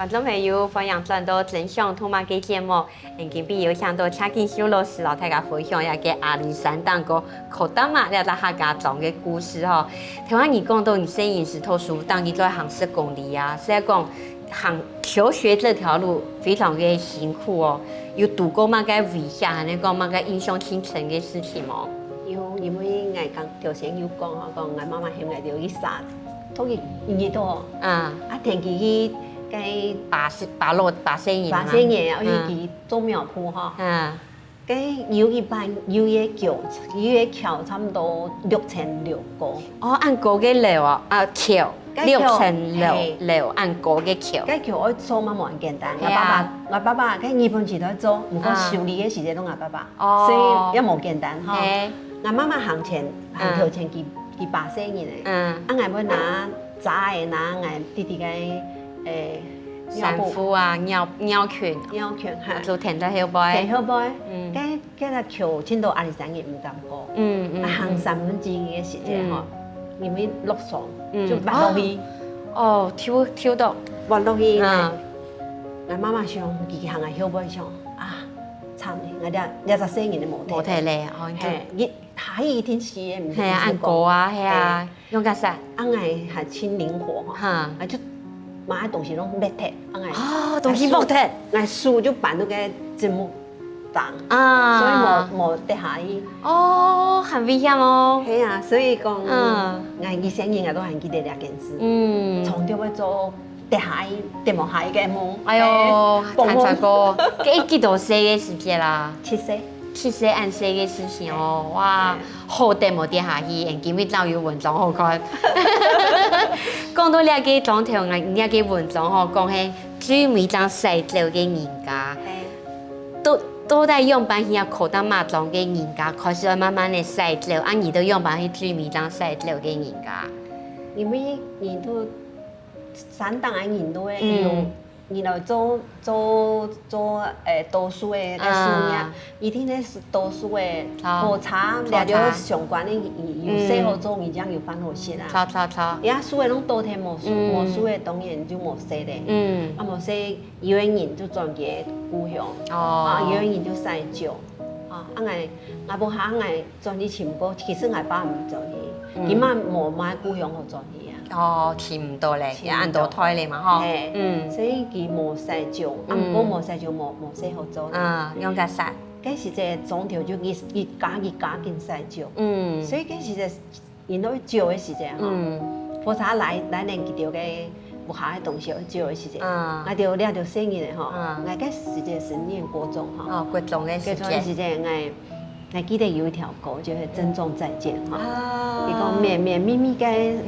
觀眾朋友，歡迎轉到真想讀麼个節目。今晡日有請到謝錦綉老師摎大家分享一個阿里山頂高Kodama這隻客家庄个故事吼。頭先你講到你細人時讀書，當然都愛行十公里啊，所以講行求學這條路非常个辛苦哦。有堵過麼个危險，還係講麼个印象深深个事情無？有，因為𠊎剛頭先有講吼，講𠊎媽媽喊𠊎兜去沙，讀一日哦。啊。啊，天氣該八十，八六，八十年嘛。八十年啊，嗯。尤其做苗圃吼。嗯。該有一半，有一个橋，有一个橋差不多六層樓高。哦，恁高个樓哦，啊，橋，該橋，六層樓，嘿。樓恁高个橋。該橋愛做嘛無恁簡單。係啊。𠊎爸爸，𠊎爸爸，該日本時代做，毋過啊。修理个時節攏𠊎爸爸。 哦。所以也無簡單吼。嘿。𠊎媽媽行前，行頭前幾，嗯。幾百歲人呢。嗯。啊，𠊎會拿遮个，拿𠊎弟弟个，誒，尿布。衫褲啊，尿，尿裙。尿裙，哈。就跈在後背。跈後背。嗯。該，該个橋盡多阿里山人毋敢過。嗯，嗯，啊，行三分之一个時間吼，嗯。因為落霜，嗯。就滑落去。哦，哦，抽，抽到。滑落去，嗯。𠊎媽媽想，佢行啊後背想，啊， 慘了，𠊎這，這隻細人都無忒。無忒咧，哦，嘿，你，佢一定死个，毋係，係啊，恁高啊，係啊，嘿。用較煞。啊，𠊎還盡靈活吼，哈。啊，就買个東西攏搣忒，啊，𠊎，哦，東西搣忒。𠊎手就扳到該積木頂，啊。所以無，無跌下去。哦，很危險哦。係啊，所以講，嗯。𠊎以前人啊都還記得這件事。嗯。從頭愛做 跌下去，跌無下去个夢。哎喲，嘿，還慘過。該幾多歲个時節啦？七歲。七歲恁細个事情哦，哇，嘿。好得無跌下去，今日正有文章好看。講到這個庄頭，𠊎這個文章吼，講係最尾正徙走个人家。嘿。到，到底仰般去啊？Kodama庄个人家開始愛慢慢个徙走，啊，你兜仰般去最尾正徙走个人家？因為人都 山頂个人都會，嗯。有，人來做，做，做，誒，多數个，个事業，啊。一定个係多數个，好。火車，火車。這就相關个，有，有事好做，嗯。人正有飯好食啊。著，著，著。這事个攏倒忒無事，嗯。無事个當然就無事咧。嗯。啊，無事，有个人就轉去故鄉，哦。啊，有个人就徙走。啊，啊，𠊎，𠊎無下，𠊎轉去尋過，其實𠊎爸毋轉去，嗯。佢嘛無麼个故鄉好轉去啊。 哦，尋毋到咧，尋毋到。也恁多代咧嘛，吼。嘿，嗯。所以佢無徙走，啊，嗯。毋過無徙走，無，無事好做咧。啊，用較煞。該時節庄頭就一，一家一家緊徙走。嗯。所以該時節，人都走个時節，吼，嗯。火車來，來連佢兜个屋下个東西愛走个時節，啊。𠊎兜這兜細人仔，吼，啊。𠊎該時節係念國中，吼。哦，國中个時節。國中个時節，𠊎 還記得有一條歌，就係《珍重再見》哈。啊。佢講綿綿密密个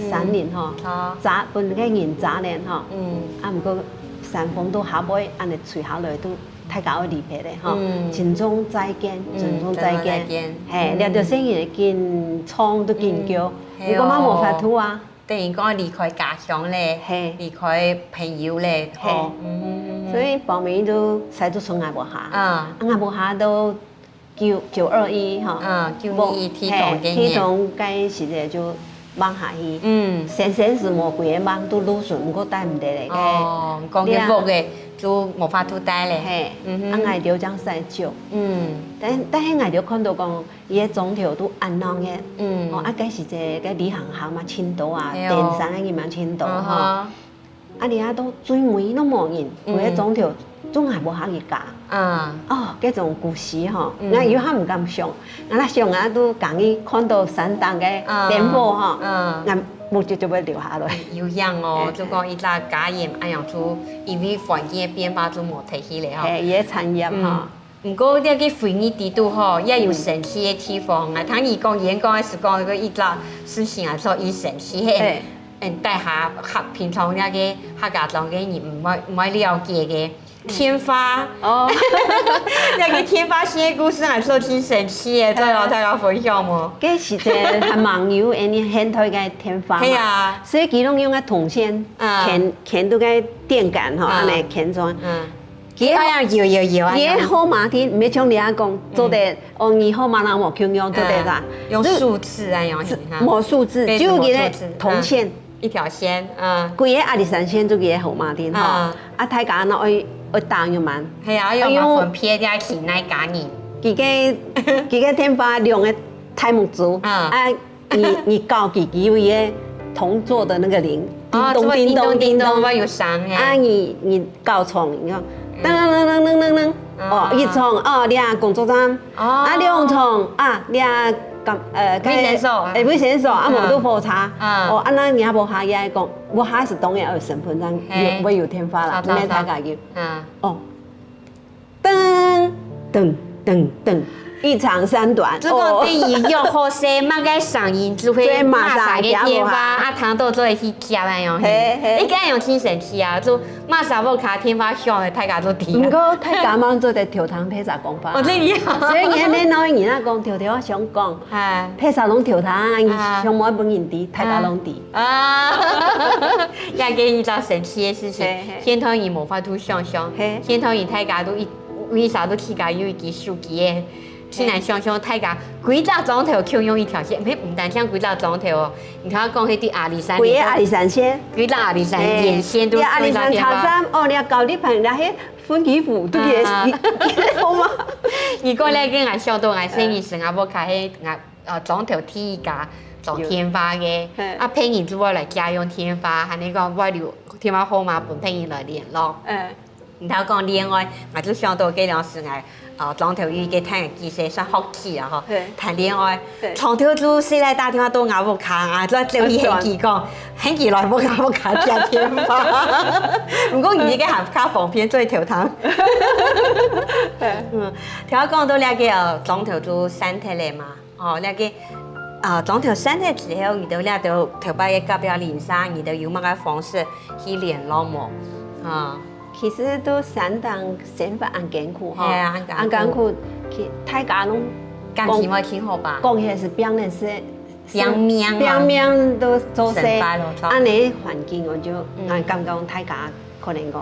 山林哈，嗯。好。遮，分个人遮連哈。嗯。啊，毋過山風都下尾，恁樣吹下來，都大家愛離別个哈。嗯。珍重再見，嗯，珍重再見。珍重再見。嘿，嗯。這條細人緊唱都緊叫，嗯，毋過嘛無法度啊。係哦。等於講離開家鄉咧，嘿。離開朋友咧，嘿。吼。嗯。所以報名都徙到賰𠊎屋下。啊。啊，𠊎屋下都 九，九二一吼，嗯，九二一地動个年。嘿，地動該時節就吂下去。嗯。生生死無幾个吂都攄順，毋過帶毋得咧。哦，講个屋个就無法度帶咧。嘿，嗯哼。啊，𠊎兜正徙走。嗯。但，但係𠊎兜看到講，佢个庄頭都恁鬧熱。嗯。哦，啊，該時節个旅行客嘛盡多啊，係哦。登山个人嘛盡多吼。嗯哼。 啊，這下到最尾攏無人，嗯。規个庄頭總還無下一家。啊。哦，這種故事吼，嗯。𠊎有下毋敢想，𠊎若想啊，都講佢看到山頂个，啊，燈火吼，啊。𠊎目汁就會流下來。有影哦，嘿。就講一隻家園，哎呀，就因為環境个變化，就無忒去了吼。嘿，佢个產業吼。嗯。 毋過這個回憶裡肚吼，也有神奇个地方啊。嗯。聽你講演講个時講，有一隻事情啊，所以神奇，嘿，嘿。嗯，大家客，平常這個客家庄个人毋會，毋會了解个，嗯。天花。哦。這個天花仙个故事啊，所以真神奇个，再摎大家分享無？該時節還吂有恁樣現代个天花嘛。係啊。所以佢攏用个銅線，嗯。牽，牽到該電桿吼，嗯。恁樣牽轉。嗯。 佢好像搖搖搖啊，佢个號碼定，毋係像你恁講，做得，嗯。哦，你號碼若無共樣，做得啦。嗯，用數字啊，用，哈。無數字，對，就佢个銅線，無數字，嗯。一條線，嗯。歸个阿里山線就佢个號碼定吼。嗯。啊，大家呢愛愛打入門。係啊，愛用分別个去哪家人。佢个佢个電話兩个大目珠，嗯。啊，你你搞佢佢有一个同桌的那个鈴，叮咚叮咚叮咚，會有聲嘿。啊，你你搞重，你看，噔噔噔噔噔噔噔，哦，一重，哦，你啊工作站，哦。啊，兩重，啊，你啊，呃，衛生所，欸，衛生所，啊，無就火車，嗯。哦，啊，那你也無下也講，無下是當然有身份證，嘿。有會有電話啦，好，毋免大家有。好，好。嗯。哦，噔噔噔噔，一長三短，就講等於約好勢，麼个聲音就會就會馬上馬上个電話，接無下。啊，聽到就會去接恁樣。嘿，嘿。你敢有聽神奇啊？就 麼儕屋下電話響了，大家都知啊。毋過大家嘛做得偷聽別儕講話。哦，真个啊。所以你恁樣老人家講，偷偷仔想講，哎。別儕攏偷聽啊，你啊。想無愛分人知，大家攏知。啊，也係一隻神奇个事情，嘿，嘿。現代人無法度想像，嘿。現代人大家都一，為啥都自家有一支手機个 盡難想像大家歸隻庄頭共用一條線，嘿，毋單淨歸隻庄頭哦，你頭下講該對阿里山，歸个阿里山線。歸隻阿里山沿線都共用一條電話。嘿，你阿里山茶站，哦，你搞你朋友，嘿，分期付都可以，啊。好嗎？你講了，跟𠊎想到𠊎細人時，𠊎屋下係𠊎，呃，庄頭第一家裝電話个，嘿。啊，別人就會來借用電話，還有講會留電話號碼分別人來聯絡。嗯。 你頭講戀愛，𠊎就想到該當時𠊎，呃，莊頭有一個聽个故事，算福氣啊吼。嘿。談戀愛，嘿。從頭就係來打電話到𠊎屋下啊，就走去喊佢講，喊佢來屋下屋下接電話。毋過你這個還較方便做偷聽。嗯，頭先講到這個，呃，莊頭就散忒了嘛。 哦，這個，呃，莊頭散忒之後，你兜這兜頭擺个隔壁鄰舍，你兜有麼个方式去聯絡無？啊。其實都相當生活恁艱苦吼，係啊，恁艱苦。恁艱苦，其，大家攏感情會挺好吧？講起來係拚个事，拚命啊。拚命都做事，生活咯，著。恁樣環境，𠊎就，嗯。𠊎感覺大家可能講，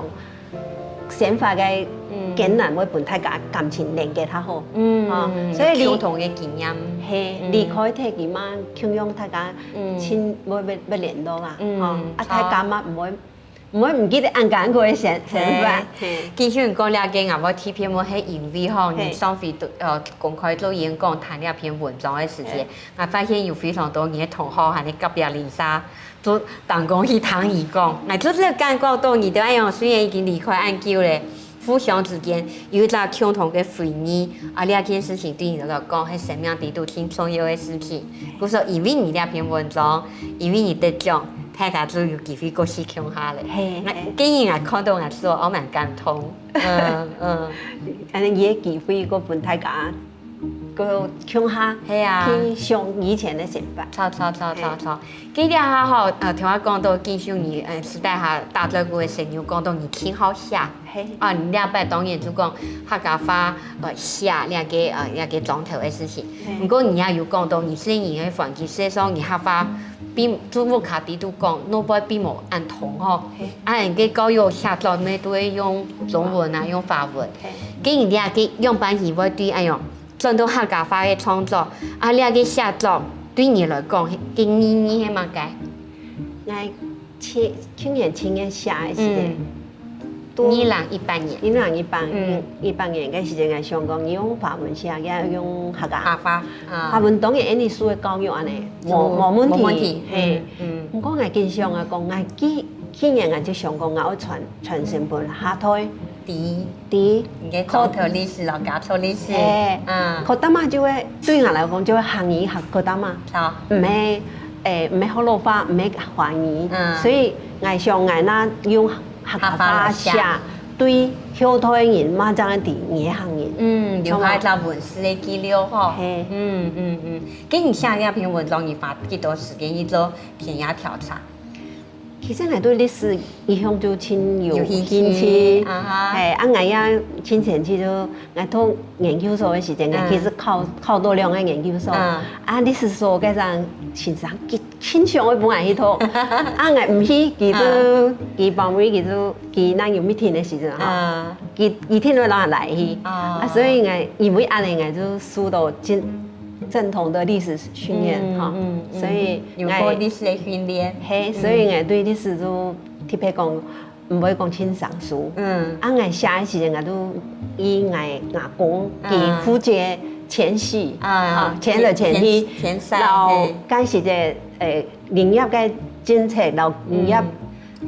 生活个，嗯。艱難會分大家感情連結較好。嗯，啊，嗯，所以離，有共同个經驗。嘿，嗯。離開忒佢嘛，共樣大家，嗯。盡會，會，會聯絡啦，嗯，啊，著。大家嘛毋會，毋會毋記得恁艱苦个生，生活。嘿，嘿。其實你講這個，𠊎會特別問，係因為吼，嘿。你上回都，呃，公開做演講談這篇文章个時節，嘿。𠊎發現有非常多你个同學還有隔壁鄰舍 就當講去聽佢講，𠊎就係感覺到你兜恁樣，雖然已經離開恁久了，互相之間有一隻共同个回憶，啊，這件事情對你兜來講，係生命裡肚盡重要个事情。故所因為你這篇文章，因為你得獎，大家就有機會過去共下了。嘿，嘿。𠊎，今日𠊎看到𠊎就，哦，蠻感動。嗯，嗯。恁樣个機會，過分大家 過共下，係啊。去想以前个想法。著，著，著，著，著。今日哈吼，呃，聽𠊎講到錦綉你，呃，私底下打嘴鼓个時節，有講到你盡好寫。嘿。啊，你這擺當然就講客家話，呃，寫這個，呃，這個莊頭个事情。嘿。毋過你也有講到你細人个環境，事實上你客話並，就屋下底肚講，老輩並無恁通吼。嘿。啊，你个教育寫作呢，都會用中文啊，用華文。嘿。今日你這個樣般，你會對，哎喲， 轉到客家話个創作，啊，這個寫作對你來講，个意義係麼个？𠊎去，去年七月寫个時節，嗯。都二零一八年。二零一八，嗯。一八年个時節，𠊎想講用華文寫，也用客家。客家話，啊。華文當然，恁樣書个教育恁樣，無，就無問題，無問題，嘿。嗯，嗯。毋過𠊎緊想啊，講，𠊎去，去年𠊎就想講，𠊎愛傳，傳承分下代。 知。知。你个莊頭歷史咯，家族歷史。嘿。嗯。可大嘛就會，對𠊎來講，就會客語客可大嘛。好。毋係，誒，毋係學老話，毋係華語。嗯。所以，𠊎想𠊎若用客家話寫，客家話寫。對後代人嘛，正會知你係客人。嗯，留下一隻文字个記錄吼。嘿。嗯，嗯，嗯。該你寫這篇文章，你花幾多時間去做田野調查？ 其實𠊎對歷史一向就盡有興趣，有興趣，啊哈。嘿，啊，𠊎也盡前去就，𠊎讀研究所个時間，𠊎嗯。其實考，考到兩個研究所。嗯。啊，歷史所該陣先生佢盡想愛分𠊎去讀，啊，𠊎毋去，佢就，嗯。佢包尾，佢就，佢若有meeting个時陣吼，嗯。佢，佢定會摎𠊎拉去。哦。啊，所以𠊎因為恁樣，𠊎就受到盡正統个歷史訓練哈，所以𠊎有過歷史个訓練。係，所以𠊎對歷史就特別講，毋會講盡生疏。嗯，啊，𠊎寫个時間，𠊎都以𠊎阿公佢負責遷徙啊，遷來遷去，遷徙，然後該時个誒林業个政策，然後林業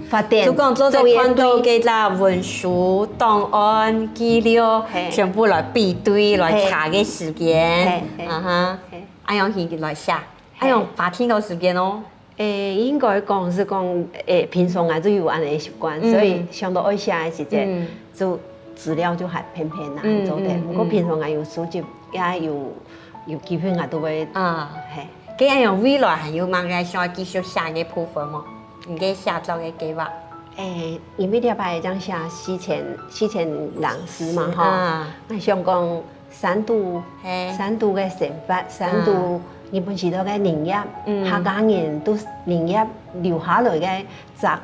發展，就講做得看到該隻文書、檔案、記錄，全部來比對、來查个時間，啊哈，恁樣去來寫，恁樣花盡多時間哦。誒，應該講係講，誒，平常啊就有恁樣个習慣，所以想到愛寫个時節，就資料就還偏偏啊，做得。毋過平常啊有收集，也有有機會啊都會啊，係。該恁樣未來還有麼个想要繼續寫个部分無？你个寫作个計畫？誒，因為這擺正寫四千四千零字嘛吼，啊，𠊎想講 山肚，山肚个生活，山肚日本時代个林業，客家人都林業留下來个跡，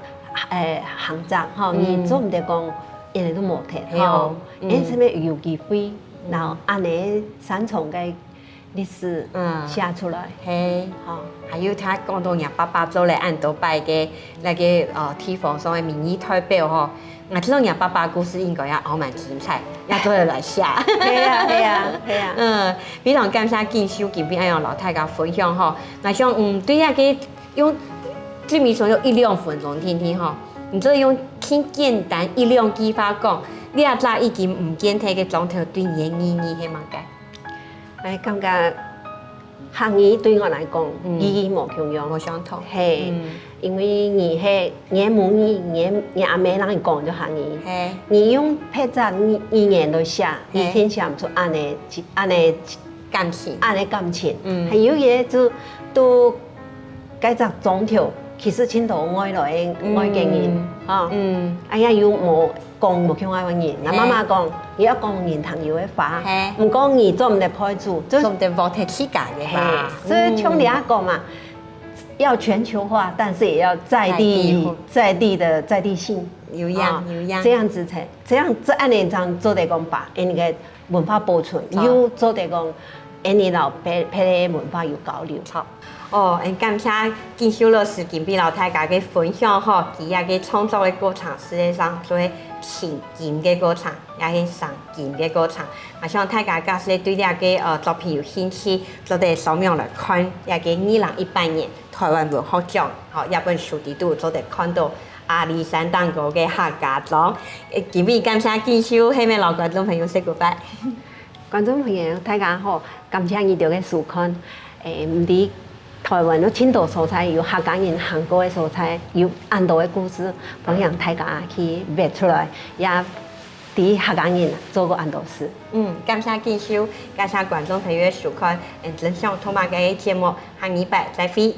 誒，行跡吼，你做毋得講一日都無忒吼，因為有機會，然後恁樣山場个歷史寫出來，係，吼，還有佢講到若爸爸做了恁多擺个該个呃地方上个民意代表吼， 𠊎知若爸爸故事應該也還蠻精彩，也做得來寫。係啊，係啊，係啊。嗯，非常感謝錦綉今晡日恁樣摎大家分享吼。𠊎想，嗯，對這个用，這面上用一兩分鐘定定吼，你就用盡簡單一兩句話講，這隻已經毋見忒个庄頭對你个意義係麼个？ 𠊎感覺客語對𠊎來講意義無共樣，無相同。係，因為你係你个母語，你个你阿姆摎你講就客語，你用別隻語語言來寫，你定寫毋出恁樣恁樣感情，恁樣感情。還有个就都 該隻庄頭其實盡多外來个外國人，吼，哎呀又無講無共樣个語，𠊎媽媽講，你愛講人聽有个話，毋過你做毋得背書，就做毋得忘忒自家个話。所以像你阿講嘛，要全球化，但是也要在地在地的在地性，有影有影，這樣子才這樣這恁樣正做得講把，哎，你个 文化保存，又做得講，恁樣摎別別个文化有交流。好，哦，恁感謝錦綉老師今晡日摎大家个分享吼，佢這个創作个過程，事實上做个尋根个過程，也係尋根个過程。𠊎想大家假使對這个呃作品有興趣，做得上網來看這个二零一八年 臺灣文學獎，吼，這本書裡肚做得看著阿里山頂高个客家莊。今晡日感謝錦綉，係毋係摎觀眾朋友say goodbye？觀眾朋友，大家好，感謝你兜个收看。毋知臺灣有盡多所在，有客家人行過个所在，有恁多个故事，歡迎大家去挖出來，也知客家人做過恁多事。嗯，感謝錦綉，感謝觀眾朋友个收看，嗯，真想讀麼个節目，下禮拜再會。